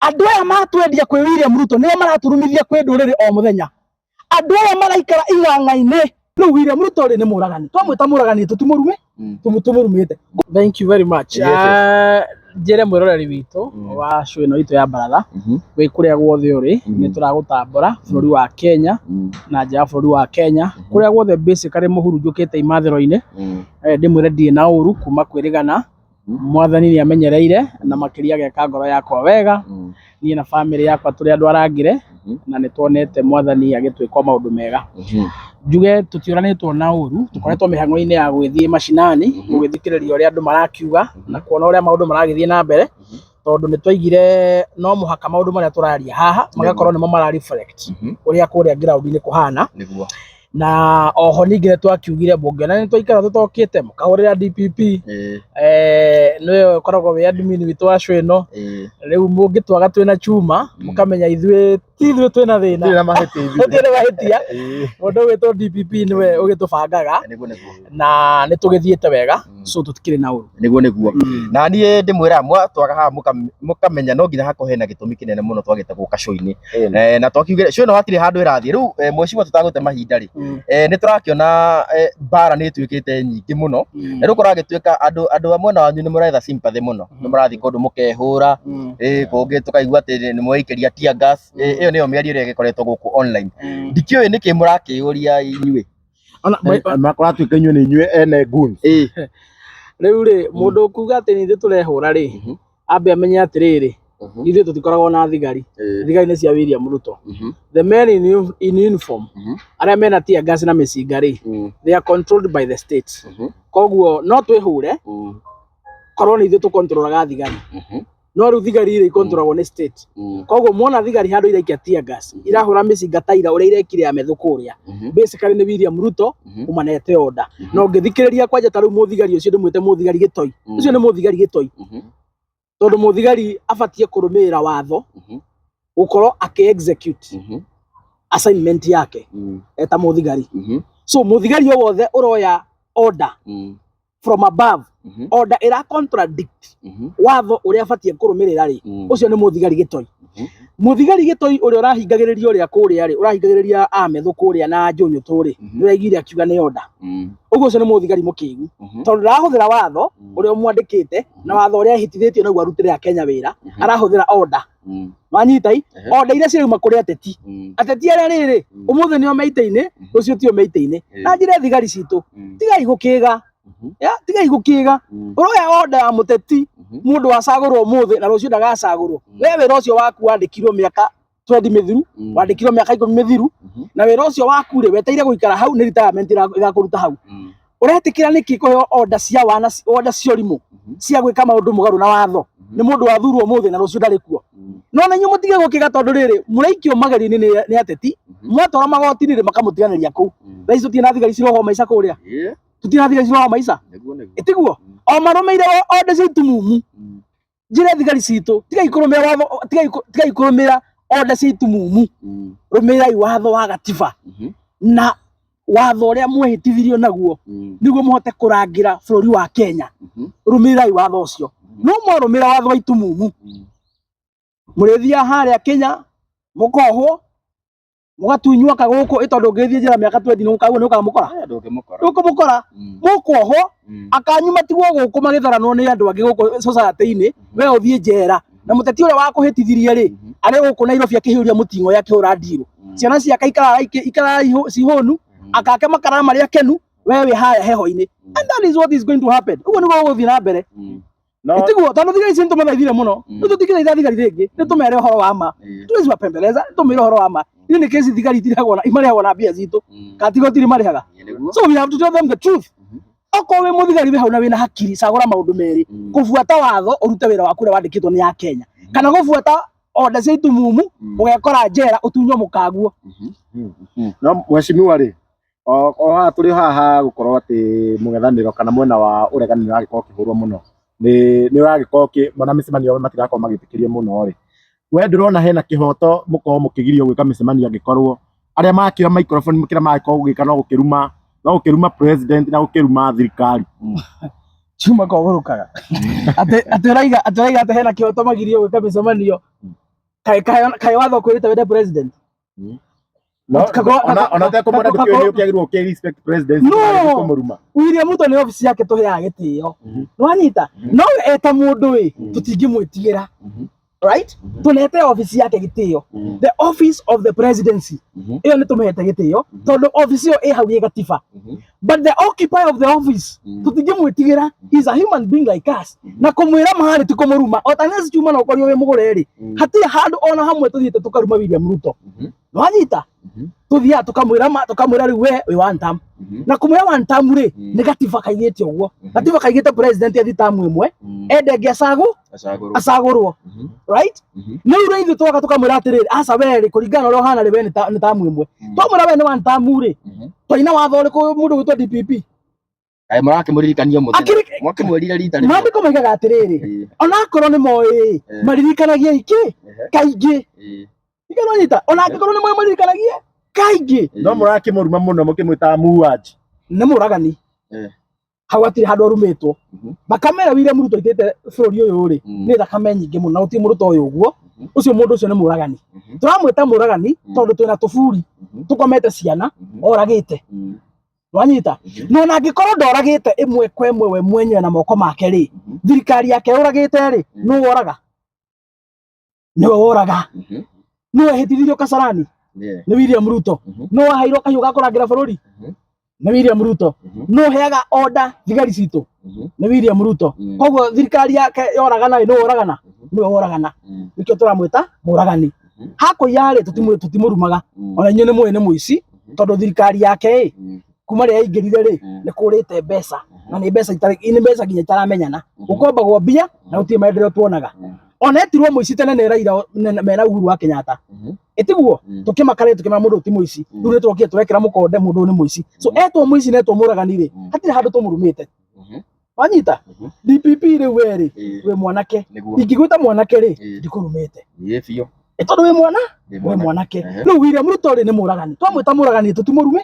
Andũ aya matwendia kwĩ William Ruto nĩo maraturumithia kwĩ ndũrĩrĩ o mũthenya. Andũ aya maraikara ing'ang'a-inĩ. Rĩu William Ruto rĩ nĩ mũragani. Twamwĩta mũragani tũtimũrume, tũmũrumĩte. Thank you very much. Yes, yes. Njĩre mwĩroreri witũ wa show ĩno itũ ya baratha wĩ kũrĩa guothe ũrĩ, nĩ tũragũtambũra bũrũri wa Kenya na nja ya bũrũri wa Kenya, kũrĩa guothe basically mũhurunjũkĩte imathĩro-inĩ. Ndĩmwĩre ndirĩ na ũru kuma kwĩrĩgana. Mwathani nĩ amenyereire na makĩria ageka ngoro yakwa wega. Niĩ na bamĩrĩ yakwa tũrĩ andũ arangĩre na nĩ tuonete Mwathani agĩtwĩka maũndũ mega. Njuge tũtiũranĩtwo na ũru, tũkoretwo mĩhang'o-inĩ ya gwĩthiĩ macinani, gũgĩthikĩrĩria ũrĩa andũ marakiuga na kuona ũrĩa maũndũ maragĩthiĩ na mbere, tondũ nĩ twaigire no mũhaka maũndũ marĩa tũraria haha magakorwo nĩmo mara reflect ũrĩa kũrĩa ground-inĩ kũhana. Nĩguo. Na oho ningĩ nĩ twakiugire mũngĩona nĩ twaikara tũtokĩte mũkahũrĩra DPP, nĩwe ũkoragwo wĩ admin witũ wa show ĩno. Rĩu mũngĩtwaga twĩna chuma, mũkamenya ithuĩ ti ithuĩ twĩna thĩna. Ndirĩ na mahĩtia ithuĩ. Tũtirĩ na mahĩtia. Mũndũ ũgwĩtwo DPP nĩwe ũgĩtũbangaga. Nĩguo nĩguo. Na nĩ tũgĩthiĩte wega, so tũtikĩrĩ na ũru. Nĩguo nĩguo. Na niĩ ndĩmwĩraga mwatwaga haha mũkamenya no nginya hakorwo hena gĩtũmi kĩnene mũno twagĩte gũka show-inĩ. Na twakiugire show ĩno hatirĩ handũ ĩrathiĩ. Rĩu mheshimiwa tũtagũte mahinda rĩ, nĩ tũrakĩona mbara nĩ ĩtuĩkĩte nyingĩ mũno. Na rĩu kũragĩtuĩka andũ a mwena wanyu nĩ mũretha sympathy mũno. Nĩ mũrathiĩ kũndũ mũkehũra, kũngĩ tũkaigua atĩ nĩ mweikĩria tear gas. Ĩyo nĩyo mĩario ĩrĩa ĩgĩkoretwo gũkũ online. Ndikĩũĩ nĩkĩ mũrakĩũria inyuĩ. Kũratuĩka inyuĩ nĩ inyuĩ ene goons. Rĩu rĩ, mũndũ ũkuga atĩ nĩ ithuĩ tũrehũra rĩ, ambe amenye atĩrĩrĩ, ithuĩ tũtikoragwo na thigari. Thigari nĩ cia William Ruto. The men in uniform, arĩa mena tear gas na mĩcinga rĩ, they are controlled by the state. Koguo no twĩhũre korwo nĩ ithuĩ tũkontrolaga thigari. No rĩu thigari rĩ ikontrolagwo nĩ state. Koguo mwona thigari handũ iraikia tear gas, irahũra mĩcinga ta ira ũrĩa irekire ya Methu kũrĩa. Basically nĩ William Ruto ũmanete order. Na ũngĩthikĩrĩria kwanja ta rĩu mũthigari ũcio ndĩmwĩte mũthigari gĩtoi. Ũcio nĩ mũthigari gĩtoi. Tondũ mũthigari abatiĩ kũrũmĩrĩra watho, gũkorwo akĩ execute assignment yake eta mũthigari. So mũthigari o wothe ũroya order from above, order ĩra contradict watho ũrĩa abatiĩ kũrũmĩrĩra rĩ, ũcio nĩ mũthigari gĩtoi. Mũthigari gĩtoi ũrĩa ũrahingagĩrĩria ũrĩa kũrĩa rĩ, ũrahingagĩrĩria Amethu kũrĩa na Njũnyũtũ rĩ, nĩ ũraiguire akiuga nĩ order. Ũguo ũcio nĩ mũthigari mũkĩgu, tondũ ndarahũthĩra watho ũrĩa ũmwandĩkĩte na watho ũrĩa ehĩtithĩtio naguo arutĩre Akenya wĩra, arahũthĩra order. Wanyita i? Order iria cirauma kũrĩ ateti. Ateti arĩa rĩrĩ, ũmũthĩ nĩo me itĩ-inĩ, rũciũ tio me itĩ-inĩ. Na njĩre thigari citũ, tigai gũkĩga. Ya, tigai gũkĩga. Ũroya order ya mũteti, mũndũ acagũrwo ũmũthĩ na rũciũ ndagacagũrwo. We wĩra ũcio waku wandĩkirwo mĩaka 20 mĩthiru, wandĩkirwo mĩaka 10 mĩthiru, na wĩra ũcio waku rĩ, wetereire gũikara hau nĩ retirement ĩgakũruta hau. Ũretĩkĩra nĩkĩ kũheo order cia wana, order cia ũrimũ, cia gwĩka maũndũ mũgarũ na watho? Nĩ mũndũ wathurwo ũmũthĩ na rũciũ ndarĩ kuo. No na inyuĩ mũtige gũkĩga tondũ rĩrĩ, mũraikio magerio-inĩ nĩ ateti, mwatwarwo magoti-inĩ rĩ, makamũtiganĩria kũu. Thaa ici tũtirĩ na thigari cirohwo maica kũrĩa. Tũtirĩ na thigari cirohwo maica. Ĩtiguo? O marũmĩire order cia itumumu. Njĩre thigari citũ, tigai kũrũmĩrĩra watho, tigai kũrũmĩrĩra order cia itumumu. Rũmĩrĩrai watho wa gatiba na watho ũrĩa mwehĩtithirio naguo, nĩguo mũhote kũrangĩra bũrũri wa Kenya. Rũmĩrĩrai watho ũcio. No mwarũmĩrĩra watho wa itumumu, mũrĩthiaga harĩa Kenya mũkohwo, mũgatunywo kagũkũ, ĩ tondũ ũngĩthiĩ njera mĩaka 20 nĩ ũkamũkora? Ndũkũmũkora. Mũkohwo, akanyu matigwo gũkũ magĩtharanwo nĩ andũ angĩ gũkũ society-inĩ, we ũthiĩ njera. Na mũteti ũrĩa wakũhĩtithirie rĩ, arĩ gũkũ Nairobi akĩhiũria mũting'oe akĩhũra ndirũ. Ciana ciake ikaraga cihũnu, akake makara marĩ akenu, we wĩ harĩa heho-inĩ. And that is what is going to happen. Ũguo nĩguo gũgũthiĩ na mbere. Ĩtiguo, tondũ thigari ici nĩtũmathaithire mũno. Rĩu tũtingĩthaitha thigari rĩngĩ, nĩtũmere ũhoro wa ma. Tuwezi wapembeleza, tũmere ũhoro wa ma. Ini nĩ kesi thigari itirĩhagwo na imarĩhagwo na mbia citũ. Kana tigo tiri marĩhaga. So we have to tell them the truth. Okorwo wĩ mũthigari wĩ hau na wĩna hakiri, cagũra maũndũ merĩ. Kũbuata watho ũrute wĩra waku ũrĩa wandĩkĩtwo nĩ Akenya. Kana gũbuata order cia itumumu, ũgekora njera ũtunywo mũkaguo. No mheshimiwa rĩ, o haha tũrĩ haha gũkorwo atĩ mũng'ethanĩro kana mwena wa ũregani nĩ ũragĩkorwo ũkĩhũrwo mũno nĩ ũragĩkorwo ona mĩcemanio matirakorwo magĩtĩkĩrio mũno rĩ, we ndũrona hena kĩhoto mũkorwo mũkĩgirio gwĩka mĩcemanio angĩkorwo arĩa makĩoya microphone kĩrĩa maragĩkorwo gũgĩka no gũkĩruma president na gũkĩruma thirikari? Chuma kogũrũkaga. Atĩ ũraiga atĩ hena kĩhoto magirio gwĩka mĩcemanio. Kaĩ kaĩ watho kwĩrĩte wende president? No ona ona te kũmwenda ndũkĩũĩ nĩ ũkĩagĩrĩirwo ũkĩ respect president. No. Kũmũruma. William Ruto nĩ obici yake tũheaga gĩtĩo. Nĩwanyita? No we eta mũndũ ĩ, tũtingĩmwĩtigĩra. Right? Tũnete obici yake gĩtĩo. The office of the presidency. Ĩyo nĩ tũmĩhete gĩtĩo tondũ obici ĩyo ĩ hau ĩ gatiba. But the occupier of the office, tũtingĩmwĩtigĩra. He is a human being like us. Na kũmwĩra marĩ ti kũmũruma. O ta Nancy Juma na ũkorirwo wĩ mũgũre rĩ, hatirĩ handũ ona hamwe tũthiĩte tũkaruma William Ruto. Nĩwanyita? Tũthiaga tũkamwĩra ma tũkamwĩra rĩu we wĩ one term. Na kũmwĩra one term rĩ, nĩ gatiba kaigĩte ũguo. Gatiba kaigĩte president athi term ĩmwe, ende ĩngĩ acagũrwo. Right? Rĩu rĩ ithuĩ twoka tũkamwĩra atĩrĩrĩ, aca we rĩ, kũringana na ũrĩa ũhana rĩ, we nĩ term ĩmwe. Twamwĩra we nĩ one term rĩ, twaina watho ũrĩkũ mũndũ gwĩtwo DPP? Kaĩ mũrakĩmũririkania mũthenya? Mwakĩmwĩrire rita rĩmwe. Maandĩko maigaga atĩrĩrĩ, onakorwo nĩ moĩ, maririkanagie ikĩ kaingĩ. Ikanonyita, ona angĩkorwo nĩ moĩ maririkanagie kaingĩ. No mũrakĩmũruma mũno mũkĩmwĩtaga muuaji. Nĩ mũragani. Hau hatirĩ handũ arumĩtwo. Thakame ĩrĩa William Ruto aitĩte bũrũri ũyũ rĩ, nĩ thakame nyingĩ mũno, na gũtirĩ mũndũ ũtoĩ ũguo. Ũcio mũndũ ũcio nĩ mũragani. Tũramwĩta mũragani tondũ twĩna tũburi tũkomete ciana oragĩte. Wanyita? No ona angĩkorwo ndoragĩte ĩmwe kwa ĩmwe we mwenyewe na moko make rĩ, thirikari yake yũragĩte rĩ, nũ woraga? Nĩwe woraga. Nũ wehĩtithirio Kasarani? Nĩ William Ruto. Nũ waheirwo kahiũ ga kũrangĩra bũrũri? Nĩ William Ruto. Nũ ũheaga order thigari citũ? Nĩ William Ruto. Koguo thirikari yake yoragana rĩ, nũ woragana? Nĩwe woragana. Nĩkĩo tũramwĩta mũragani. Hakũiya rĩ, tũtimũrumaga. Ona inyuĩ nĩ mũĩ nĩ mũici, tondũ thirikari yake ĩ, kuma rĩrĩa yaingĩrire rĩ, nĩ kũrĩte mbeca. Na nĩ mbeca itarĩ, nĩ mbeca nginya itaramenyana. Gũkombagwo mbia na gũtirĩ maendeleo tuonaga. Ona etirwo mũici tene nĩ Raila mena Uhuru wa Kenyatta. Ĩtiguo? Tũkĩmaka rĩ, tũkĩmera mũndũ ũyũ ti mũici. Rĩu nĩ twokire tũrekĩra mũkonde mũndũ ũyũ nĩ mũici. So etwo mũici na etwo mũragani rĩ, hatirĩ handũ tũmũrumĩte. Wanyita? DPP rĩu we rĩ, wĩ mwanake. Ingĩgwĩta mwanake rĩ, ndikũrumĩte. Ĩĩ biũ. Tondũ wĩ mwana, wĩ mwanake. Rĩu William Ruto rĩ nĩ mũragani. Twamwĩta mũragani tũtimũrume,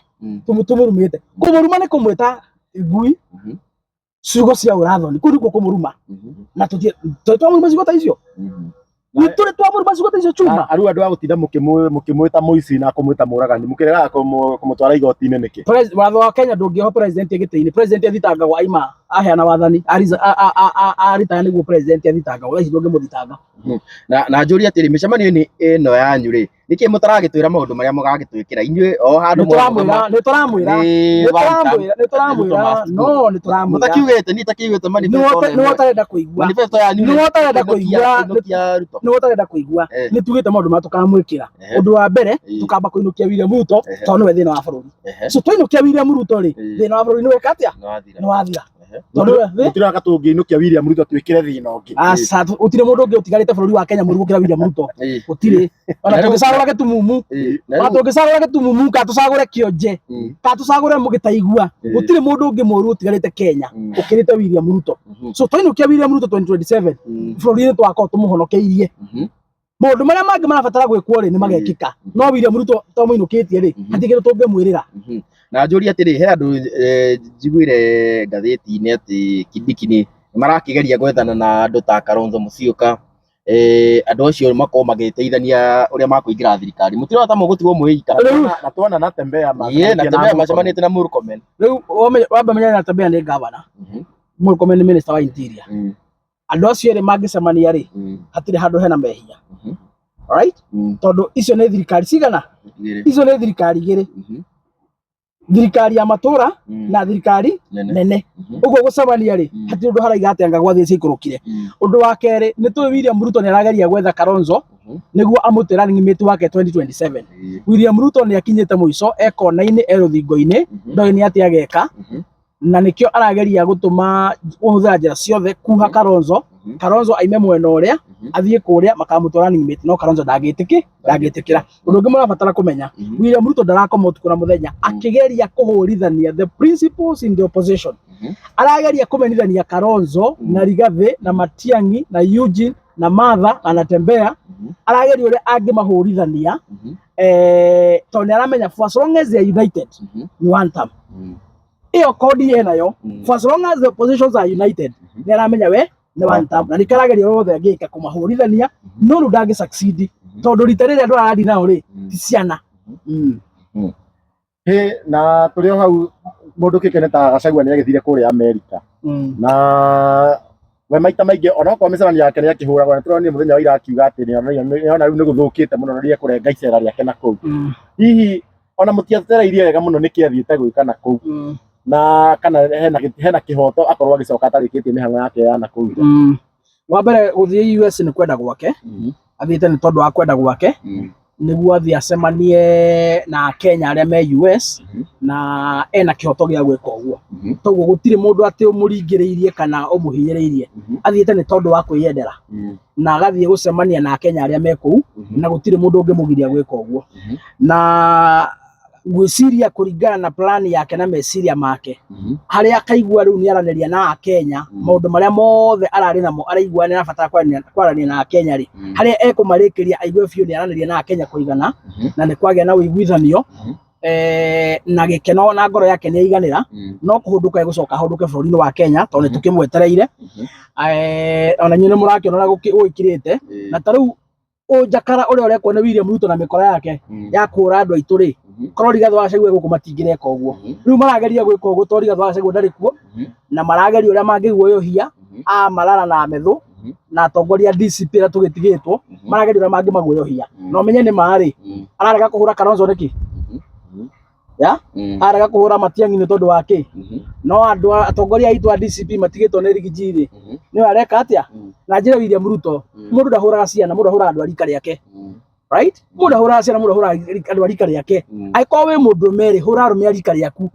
tũmũrumĩte. Kũmũruma nĩ kũmwĩta ngui, ciugo cia ũrathoni. Kũu nĩkuo kũmũruma. Na tũthiĩ twamũruma ciugo ta icio. Nĩ tũrĩ twamũruma ciugo ta icio chuma. Arĩu andũ a gũtinda mũkĩmwĩta mũici na kũmwĩta mũragani, mũkĩregaga kũmũtwara igoti-inĩ nĩkĩ? Watho wa Kenya ndũngĩoha president gĩtĩ-inĩ. President athitangagwo aima aheana wathani, aritaya nĩguo president athitangagwo. Thaa ici ndũngĩmũthitanga. Na njũrie atĩrĩ, mĩcemanio-inĩ ĩno yanyu rĩ, nĩkĩ mũtaragĩtwĩra maũndũ marĩa mũgagĩtwĩkĩra inyuĩ o handũ? Nĩtũramwĩra, nĩtũramwĩra, nĩtũramwĩra, nĩtũramwĩra, no nĩtũramwĩra. Mũtakiugĩte, niĩ takiugĩte manifesto. Nĩwe ũtarenda kũigua. Manifesto yanyu. Nĩwe ũtarenda kũigua. Kũinũkia Ruto. Nĩwe ũtarenda kũigua. Nĩtugĩte maũndũ marĩa tũkamwĩkĩra. Ũndũ wa mbere, tũkamba kũinũkia William Ruto tondũ nĩwe thĩna wa bũrũri. So twainũkia William Ruto rĩ, thĩna wa bũrũri nĩweka atĩa? Nĩ wathira. Tũtirona tũngĩinũkia William Ruto twĩkĩre thĩna ũngĩ. Aca, gũtirĩ mũndũ ũngĩ ũtigarĩte bũrũri wa Kenya mũru gũkĩra William Ruto. Gũtirĩ. Ona tũngĩcagũra gĩtumumu, ona tũngĩcagũra gĩtumumu kana tũcagũre kĩonje, kana tũcagũre mũgĩtaigua, gũtirĩ mũndũ ũngĩ mũru ũtigarĩte Kenya ũkĩrĩte William Ruto. So twainũkia William Ruto 2027, bũrũri-inĩ twakorwo tũmũhonokeirie. Maũndũ marĩa mangĩ marabatara gwĩkwo rĩ, nĩ magekĩka. No William Ruto twamũinũkĩtie rĩ, hatirĩ kĩndũ tũngĩmwĩrĩra. Na njũrie atĩrĩ, he andũ njiguire ngathĩti-inĩ atĩ Kindiki nĩ marakĩgeria gwethana na andũ ta Kalonzo Musyoka, andũ acio makorwo magĩteithania ũrĩa makũingĩra thirikari. Mũtirona ta mũgũtigwo mwĩ ika? Na tuona Natembeya na Natembeya macemanĩtie na Murkomen. Rĩu wamba menya Natembeya nĩ governor, Murkomen nĩ minister wa interior. Andũ acio erĩ mangĩcemania rĩ, hatirĩ handũ hena mehia. Alright? Tondũ icio nĩ thirikari cigana? Icio nĩ thirikari igĩrĩ. Thirikari ya matũra na thirikari nene. Ũguo gũcemania rĩ, hatirĩ ũndũ haraiga atĩ anga gwathiĩ ciikũrũkire. Ũndũ wa kerĩ, nĩ tũĩ William Ruto nĩ arageria gwetha Kalonzo nĩguo amũte running mate wake 2027. William Ruto nĩ akinyĩte mũico, e kona-inĩ, e rũthingo-inĩ, ndoĩ nĩ atĩa ageka. Na nĩkĩo arageria gũtũma kũhũthĩra njĩra ciothe kuha Kalonzo, Kalonzo aime mwena ũrĩa athiĩ kũrĩa makamũtwara running mate, no Kalonzo ndangĩtĩkĩra. Ũndũ ũngĩ mũrabatara kũmenya, William Ruto ndarakoma ũtukũ na mũthenya akĩgeria kũhũrithania the principles in the opposition. Arageria kũmenithania Kalonzo na Rigathĩ na Matiang'i na Eugene na Martha na Natembeya. Arageria ũrĩa angĩmahũrithania, tondũ nĩ aramenya for as long as they are united ni one term. Ĩyo kodi ĩnayo, for as long as the oppositions are united, nĩ aramenya we nĩ one term, na nĩkĩo arageria ũrĩa wothe angĩka kũmahũrithania, no rĩu ndangĩ succeed. Tondũ rita rĩrĩ andũ ararĩ nao rĩ ti ciana. Hĩ, na tũrĩ o hau mũndũ kĩkene ta Gachagua nĩ agĩthire kũrĩa Amerika na we maita maingĩ onokorwo mĩcemanio yake nĩ akĩhũragwo, na tũronire mũthenya wa ira akiuga atĩ nĩona rĩu nĩ gũthũkĩte mũno na nĩekũrenga icera rĩake na kũu. Hihi ona mũtiatereirie wega mũno nĩkĩ athiĩte gwĩka na kũu, na kana hena kĩhoto akorwo agĩcoka atarĩkĩtie mĩhang'o yake ya na kũu nja? Wa mbere gũthiĩ US nĩ kwenda gwake, athiĩte nĩ tondũ wa kwenda gwake, nĩguo athiĩ acemanie na Kenya arĩa me US, na ena kĩhoto gĩa gwĩka ũguo. Toguo gũtirĩ mũndũ atĩ ũmũringĩrĩirie kana ũmũhinyĩrĩirie, athiĩte nĩ tondũ wa kwĩyendera na agathiĩ gũcemania na Kenya arĩa me kũu, na gũtirĩ mũndũ ũngĩmũgiria gwĩka ũguo. Na ngwĩciria kũringana na plan yake na meciria make, harĩa akaigua rĩu nĩ aranĩria na Akenya maũndũ marĩa mothe ararĩ namo, araigua nĩ arabatara kwaranĩria na Akenya rĩ, harĩa ekũmarĩkĩria aigue biũ nĩ aranĩria na Akenya kũigana na nĩ kwagĩa na ũiguithanio na gĩkeno na ngoro yake nĩ aiganĩra, no kũhũndũka egũcoka ahũndũke bũrũri-inĩ wa Kenya tondũ nĩ tũkĩmwetereire. Ona inyuĩ nĩ mũrakĩona ũrĩa gũgĩkirĩte, na ta rĩu ũnjakara ũrĩa ũrekwo nĩ William Ruto na mĩkora yake ya kũra andũ aitũ rĩ, korwo Rigathĩ wa Gachagua gũkũ matingĩreka ũguo. Rĩu marageria gwĩka ũguo tondũ Rigathĩ wa Gachagua ndarĩ kuo, na marageria ũrĩa mangĩguoyohia a Malala na Methu na atongoria a DCP arĩa tũgĩtigĩtwo, marageria ũrĩa mangĩmaguoyohia. Na ũmenye nĩ ma rĩ, ararega kũhũra Kalonzo nĩkĩ? Ya ararega kũhũra Matiang'i nĩ tondũ wa kĩ? No andũ atongoria aitũ a DCP matigĩtwo nĩ Riggy rĩ, nĩwe areka atĩa? Na njĩra William Ruto, mũndũ ndahũraga ciana, mũndũ ahũraga andũ a rika rĩake, right? Mũndũ ndahũraga ciana, mũndũ ahũraga andũ a rika rĩake. Angĩkorwo wĩ mũndũrũme rĩ, hũra arũme a rika rĩaku,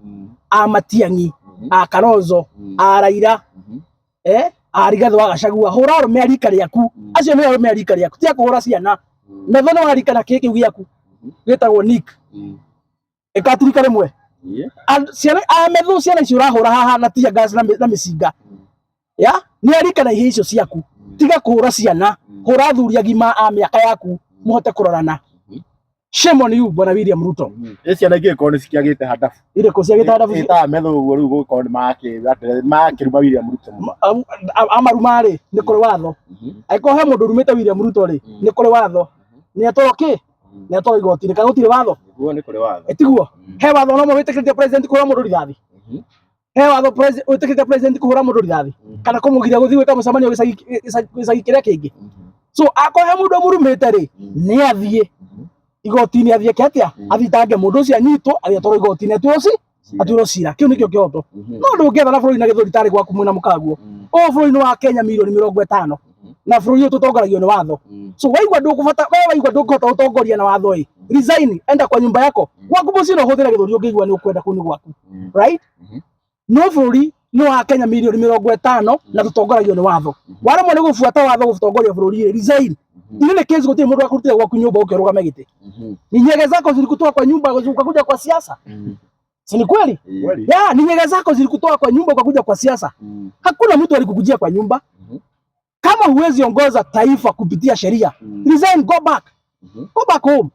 a Matiang'i, a Kalonzo, a Raila, a Rigathĩ wa Gachagua, hũra arũme a rika rĩaku. Acio nĩo arũme a rika rĩaku, tiga kũhũra ciana. Metho nĩ wa rika na kĩ kĩu gĩaku gĩtagwo Nick ĩkatirika rĩmwe. Ciana a Methu, ciana icio ũrahũra haha na tear gas na mĩcinga ya nĩ arika na ihĩ icio ciaku. Tiga kũhũra ciana, hũra athuri agima a mĩaka yaku mũhote kũrorana. Shame on you, Bwana William Ruto. Ĩ ciana ingĩgĩkorwo nĩ cikĩagĩte handabu? Irĩkũ ciagĩte handabu? Ĩtaga Methu ũguo rĩu gũgĩkorwo nĩ makĩruma William Ruto mũno. Amaruma rĩ, nĩ kũrĩ watho. Angĩkorwo he mũndũ ũrumĩte William Ruto rĩ, nĩ kũrĩ watho. Nĩ atwarwo kĩ? Nĩ atwarwo igoti-inĩ. Kana gũtirĩ watho? Nĩguo, nĩ kũrĩ watho. Tiguo? He watho ona ũmwe wĩtĩkĩrĩtie president kũhũra mũndũ rithathi? He watho wĩtĩkĩrĩtie president kũhũra mũndũ rithathi kana kũmũgiria gũthiĩ gwĩka mũcemanio gĩcagi kĩrĩa kĩngĩ? So akorwo he mũndũ ũmũrumĩte rĩ, nĩ athiĩ igoti-inĩ, athiĩ eke atĩa? Athitange mũndũ ũcio, anyitwo, athiĩ atwarwo igoti-inĩ, atuĩrwo cira. Kĩu nĩkĩo kĩhoto. No ndũngĩethana bũrũri na gĩthũri tarĩ gwaku mwĩna mũkaguo. Ũyũ bũrũri nĩ wa Kenya milioni 50, na bũrũri ũyũ tũtongoragio nĩ watho. So waigua ndũkũbata, we waigua ndũngĩhota gũtongoria na watho ĩ, resign, enda kwa nyumba yako gwaku mũciĩ, no ũhũthĩre gĩthũri ũngĩigua nĩ ũkwenda kũu nĩ gwaku, right? No bũrũri nĩ wa Kenya milioni 50 na tũtongoragio nĩ watho. Waremwo nĩ gũbuata watho gũtongoria bũrũri rĩ, resign. Ile nĩ case gũtirĩ mũndũ wakũrutĩra gwaku nyũmba ũke ũrũgame gĩtĩ. Ni nyege zako zilikutoa kwa nyumba ukakuja kwa siasa, si ni kweli? Kweli. Ya, ni nyege zako zilikutoa kwa nyumba ukakuja kwa siasa. Hakuna mtu alikukujia kwa nyumba. Kama huwezi ongoza taifa kupitia sheria, resign, go back. Go back home.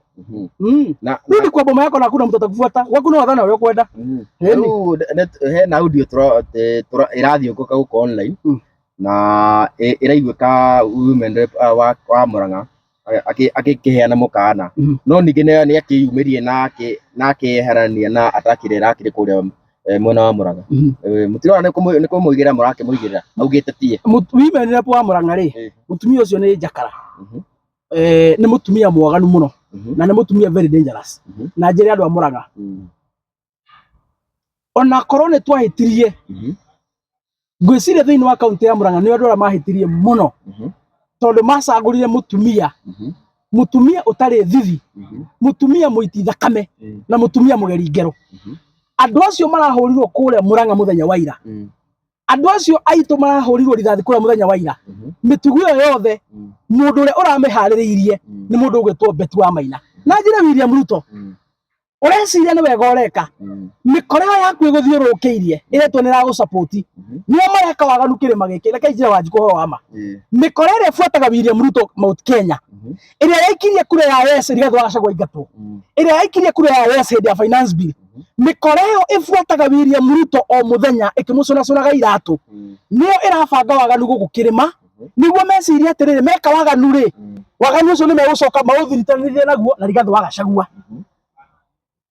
Na Rudi kwa boma yako na hakuna mtu atakufuata. Waku no wathana ũrĩa ũkwenda. Ĩni. Rĩu hena audio ĩrathiũngũka gũkũ online na ĩraiguĩka women rep wa Murang'a akĩheana mũkana, no ningĩ nĩ akĩyumĩrie na akĩeherania na ataki ĩrĩa ĩrakĩrĩ kũrĩa mwena wa Murang'a. Mũtirona nĩ kũmũigĩrĩra mũrakĩmũigĩrĩra augĩte tie? Women rep wa Murang'a rĩ, mũtumia ũcio nĩ njakara. Nĩ mũtumia mwaganu mũno na nĩ mũtumia very dangerous. Na njĩre andũ a Murang'a, ona korwo nĩ twahĩtirie, ngwĩciria thĩinĩ wa kaunti ya Murang'a nĩ andũ arĩa mahĩtirie mũno, tondũ macagũrire mũtumia, mũtumia ũtarĩ thithi, mũtumia mũiti thakame na mũtumia mũgeri ngero. Andũ acio marahũrirwo kũrĩa Murang'a mũthenya wa ira, andũ acio aitũ marahũrirwo rithathi kũrĩa mũthenya wa ira, mĩtugo ĩyo yothe mũndũ ũrĩa ũramĩharĩrĩirie nĩ mũndũ ũgwĩtwo Betty wa Maina. Na njĩre William Ruto, ũreciria nĩ wega ũreka? Mĩkora ĩyo yaku ĩgũthiũrũrũkĩirie ĩretwo nĩ ĩragũsupport nĩo mareka waganu kĩrĩma gĩkĩ. Reke njĩre Wanjikũ ũhoro wa ma. Mĩkora ĩrĩa ĩbuataga William Ruto Mount Kenya, ĩrĩa yaikirie kura ya yes Rigathĩ wa Gachagua aingatwo, ĩrĩa yaikirie kura ya yes hĩndĩ ya finance bill, mĩkora ĩyo ĩbuataga William Ruto o mũthenya ĩkĩmũcũnacũnaga iratũ, nĩyo ĩrabanga waganu gũkũ kĩrĩma. Nĩguo mecirie atĩrĩrĩ, meka waganu rĩ, waganu ũcio nĩ megũcoka maũthiritanĩrie naguo na Rigathĩ wa Gachagua.